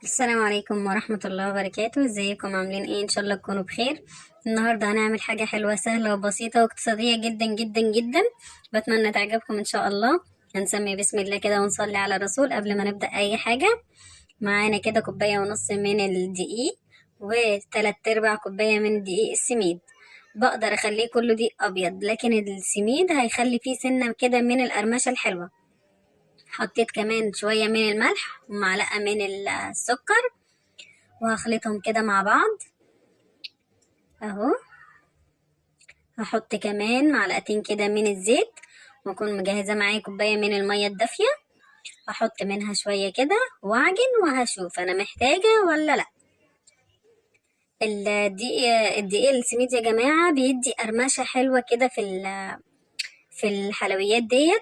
السلام عليكم ورحمة الله وبركاته. ازيكم عاملين ايه؟ ان شاء الله تكونوا بخير. النهاردة هنعمل حاجة حلوة سهلة وبسيطة واقتصادية جدا جدا جدا، بتمنى تعجبكم ان شاء الله. هنسمي بسم الله كده ونصلي على الرسول قبل ما نبدأ اي حاجة. معانا كده كوباية ونص من الدقيق وتلات ارباع كوباية من دقيق السميد. بقدر اخليه كله دقيق ابيض، لكن السميد هيخلي فيه سنة كده من القرمشة الحلوة. حطيت كمان شوية من الملح ومعلقة من السكر وهخلطهم كده مع بعض اهو. هحط كمان معلقتين كده من الزيت، واكون مجهزة معايا كوباية من المية الدافية، هحط منها شوية كده واعجن وهشوف انا محتاجة ولا لا. الدقيق السميد يا جماعة بيدي قرمشة حلوة كده في الحلويات ديت،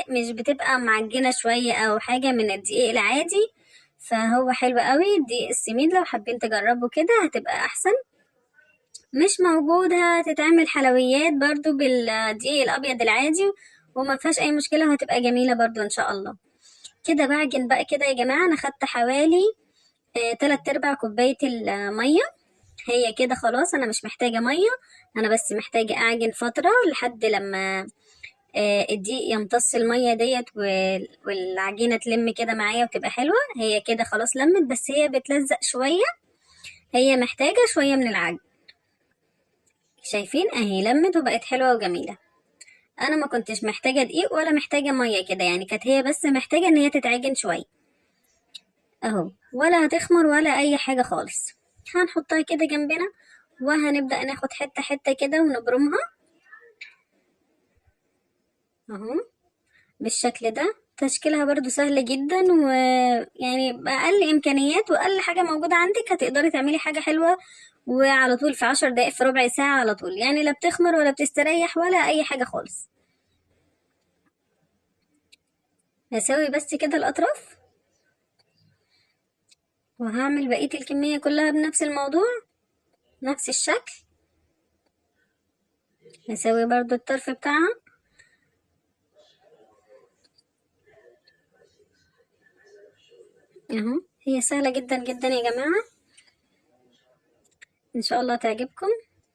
مش بتبقى معجنة شوية او حاجة من الدقيق العادي، فهو حلو قوي الدقيق السميد. لو حابين تجربوا كده هتبقى احسن. مش موجود هتتعمل حلويات برضو بالدقيق الابيض العادي وما فيهاش اي مشكلة، وهتبقى جميلة برضو ان شاء الله. كده بعجن بقى كده يا جماعة. انا خدت حوالي 3/4 كوباية المية، هي كده خلاص انا مش محتاجة مية، انا بس محتاجة اعجن فترة لحد لما الدقيق يمتص المية ديت والعجينة تلم كده معايا وتبقى حلوة. هي كده خلاص لمت، بس هي بتلزق شوية، هي محتاجة شوية من العجن. شايفين اهي لمت وبقت حلوة وجميلة. انا ما كنتش محتاجة دقيق ولا محتاجة مية كده، كانت هي بس محتاجة ان هي تتعجن شوية اهو، ولا هتخمر ولا اي حاجة خالص. هنحطها كده جنبنا وهنبدأ ناخد حتة حتة كده ونبرمها اهو بالشكل ده. تشكيلها برضو سهل جدا، ويعني بأقل امكانيات واقل حاجة موجودة عندك هتقدري تعملي حاجة حلوة، وعلى طول في 10 دقايق في ربع ساعة على طول، لا بتخمر ولا بتستريح ولا اي حاجة خالص. هسوي بس كده الاطراف، وهعمل بقية الكمية كلها بنفس الموضوع نفس الشكل. هسوي برضو الطرف بتاعها. اهو، هي سهلة جدا جدا يا جماعة، ان شاء الله تعجبكم.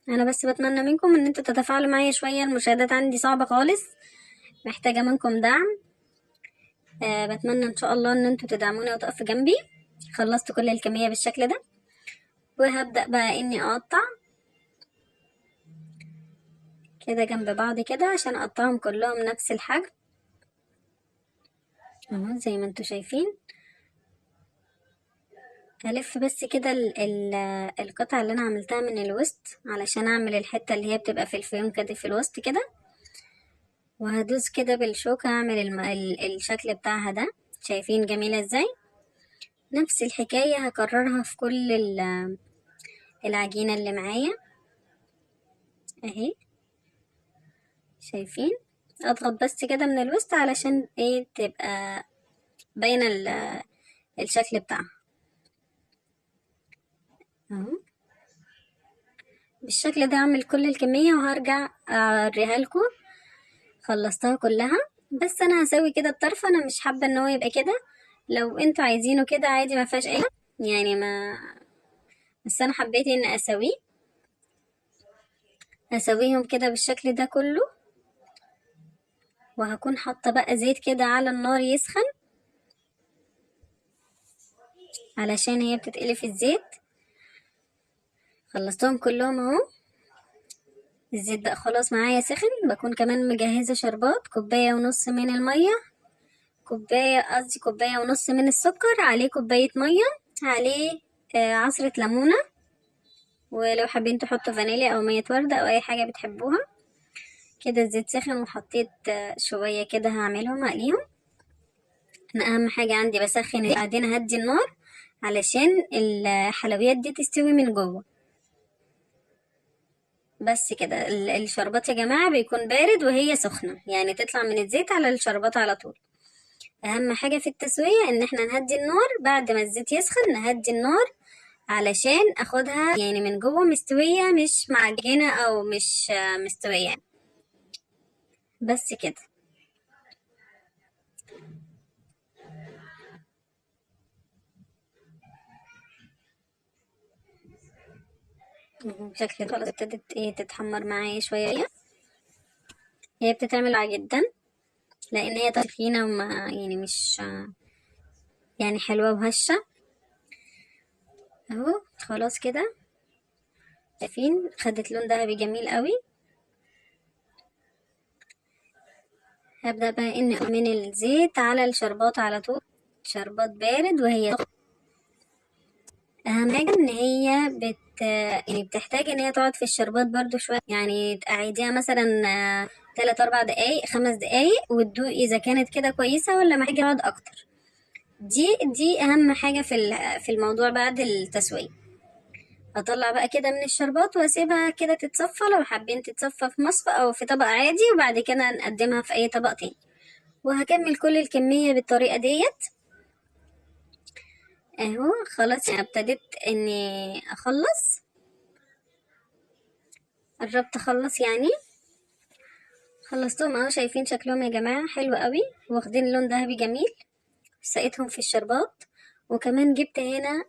انا بس بتمنى منكم ان انتوا تتفاعلوا معايا شوية، المشاهدات عندي صعبة خالص، محتاجة منكم دعم. بتمنى ان شاء الله ان انتوا تدعموني وتقفوا جنبي. خلصت كل الكمية بالشكل ده، وهبدأ بقى اني اقطع كده جنب بعض كده عشان اقطعهم كلهم نفس الحجم اهو زي ما انتوا شايفين. هلف بس كده القطعة اللي انا عملتها من الوسط علشان اعمل الحتة اللي هي بتبقى في الفيونكة كده في الوسط كده، وهدوس كده بالشوكة اعمل الشكل بتاعها ده. شايفين جميلة ازاي؟ نفس الحكاية هكررها في كل العجينة اللي معايا اهي. شايفين؟ اضغط بس كده من الوسط علشان تبقى باينة الشكل بتاعها اهو بالشكل ده. اعمل كل الكمية وهرجع اوريها لكم. خلصتها كلها، بس انا هسوي كده الطرف، انا مش حابة ان هو يبقى كده، لو انتوا عايزينه كده عادي ما فيهاش اي يعني ما، بس انا حبيت ان اسويهم كده بالشكل ده كله. وهكون حاطة بقى زيت كده على النار يسخن علشان هي بتتقلي في الزيت. خلصتهم كلهم اهو. الزيت بقى خلاص معايا سخن. بكون كمان مجهزة شربات، كوباية ونص من المية، كوباية قصدي كوباية ونص من السكر، عليه كوباية مية، عليه عصرة ليمونة، ولو حابين تحطوا فانيليا او مية وردة او اي حاجة بتحبوها. كده الزيت سخن وحطيت شوية كده، هعملهم اقليهم. انا اهم حاجة عندي بسخن بعدين اهدي النار علشان الحلويات دي تستوي من جوه. بس كده الشربات يا جماعة بيكون بارد وهي سخنة، يعني تطلع من الزيت على الشربات على طول. اهم حاجة في التسوية ان احنا نهدي النار بعد ما الزيت يسخن، نهدي النار علشان اخدها من جوه مستوية، مش معجنة او مش مستوية. بس كده. بشكل خلاص ابتدت ايه تتحمر معايا شوية. هي بتتعمل عادي جدا لان هي تخينة وما يعني مش يعني حلوة وهشه اهو. خلاص كده شايفين خدت لون ذهبي جميل قوي. هبدأ بقى ان من الزيت على الشربات على طول، شربات بارد. وهي اهم حاجة ان هي يعني بتحتاج ان هي تقعد في الشربات برضو شوية، يعني تقعديها مثلا 3 4 دقايق 5 دقايق، وتدوقي اذا كانت كده كويسة ولا محتاجه تقعد اكتر. دي اهم حاجة في الموضوع بعد التسوية. هطلع بقى كده من الشربات واسيبها كده تتصفى، لو حابين تتصفى في مصفى او في طبق عادي، وبعد كده نقدمها في اي طبق تاني. وهكمل كل الكمية بالطريقة ديت اهو. خلاص ابتديت اني اخلص، قربت اخلص يعني، خلصتهم اهو. شايفين شكلهم يا جماعة حلو قوي، واخدين لون ذهبي جميل. سقيتهم في الشربات، وكمان جبت هنا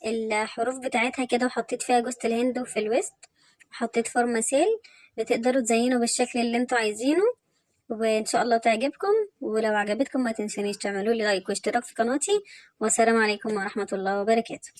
الحروف بتاعتها كده وحطيت فيها جوزة الهند، وفي الوسط حطيت فرماسيل. بتقدروا تزينوا بالشكل اللي انتوا عايزينه، وان شاء الله تعجبكم. ولو عجبتكم ما تنسونيش تعملوا لي لايك واشتراك في قناتي، والسلام عليكم ورحمة الله وبركاته.